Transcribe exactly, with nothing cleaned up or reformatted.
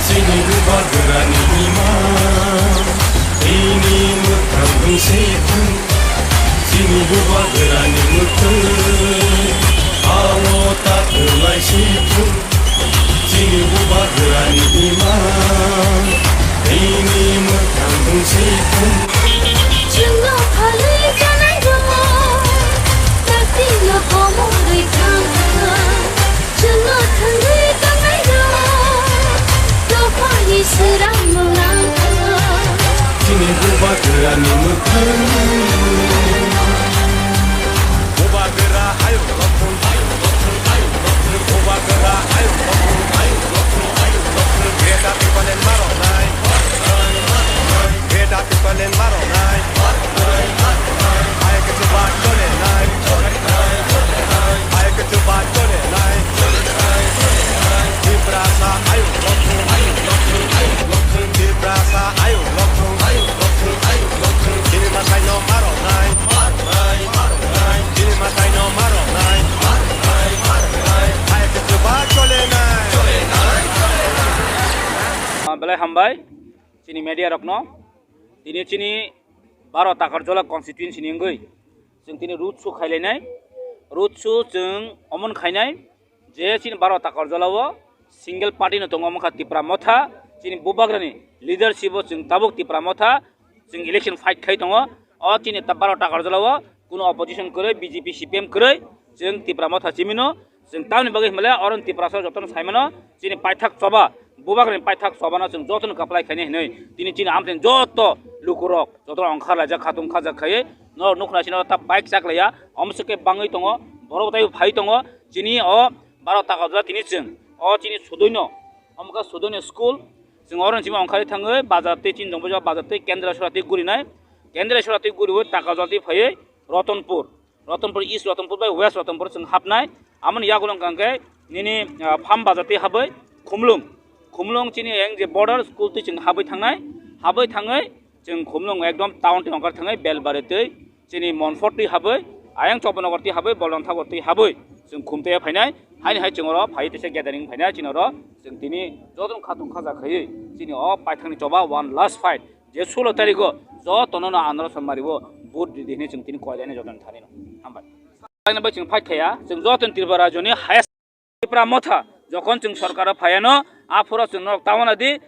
Chini bubagrani imang, ini mwkhang bwswi thung. Chini bubagrani mwkhwng, alo ta kwlai si thung. Chini bubagrani imang, ini mwkhang bwswi thung. Chwngno phalwi janai rw, taktino komorwi thang thang. Chwngno thangwi tongnairok dophani swrang mwlang thangwi. Chini bubagrani mwkhwng. Bubagra ayuk lokhwng, ayuk lokhwng, ayuk lokhwng. Bubagra ayuk lokhwng, ayuk lokhwng, ayuk lokhwng. Greater Tipraland maroknai. Greater Tipraland maroknai. Hai khe chuba chole nai. Hai khe chuba chole nai. Tiprasa ayuk lokhwng. Tiprasa ayuk lokhwng. Chini mwtai no maroknai. Chini mwtai no maroknai. Hai khe chuba chole nai. Belai hambai chini media rokno. Tini chini baro Takarjala constituency ni wngwi chwng tini road show khailainai. Road show chwng omon khainai je chini baro Takarjala o single party no tongo, wngkha Tipra Motha. Chini bubagrani leadership o chwng tabuk Tipra Motha chwng election fight khai tongo. O chini ta-, baro Takarjala o kuno opposition kwrwi, B J P, C P M kwrwi, chwng Tipra Motha chimino. Chwng tamni bagwi hwnmale oro Tiprasa jotono saimano, chini paithak choba, bubagrani paithak chobano chwng jotono kwplai khainai hinwi. Tini chini amtwini joto lukurok jotono ongkhar laijak, khatung khajak khaiwi norok nukna sino ta bike chaklaiya, omswk khe bangwi tongo, borok taibo phai tongo. Chini o baro Takarjala tini chwng o chini sudoino, omo khe sudoino school, chwng oro chini ongkhar thangwi bazar tei chini jongbo bazar tei Kendreshwara tei gurinai, Kendreshwara tei guriwi Takarjala tei phaiwi Ratanpur, Ratanpur East Ratanpur bai West Ratanpur chwng hapnai. Amoni yagulo hwnkha khe nini, ah, Farm Bazar tei habwi Khumlung. Khumlung chini eng je border school twi chwng habwi thangnai. Habwi thangwi chwng Khumlung ekdom town twi ongkhar thangwi Belbari twi chini Monfort twi habwi, ayang Chopanagar twi habwi, Bolrang Thakur twi habwi chwng Khumtei phainai. Haini hai chwng oro phai tisa gathering phainai chini oro chwng tini jotono khatung khaja khaiwi chini o paithakni choba one last fight. Je sulo tarigo jotono no andro son mario vote ridi hini chwng tini koilaini jotono thani no. Hambai. Ani bai chwng fight khaya, chwng jotono Tripura rajyoni highest Tipra Motha, jokhon chwng sorkaro phayano, aphuru chwng norok tamana di,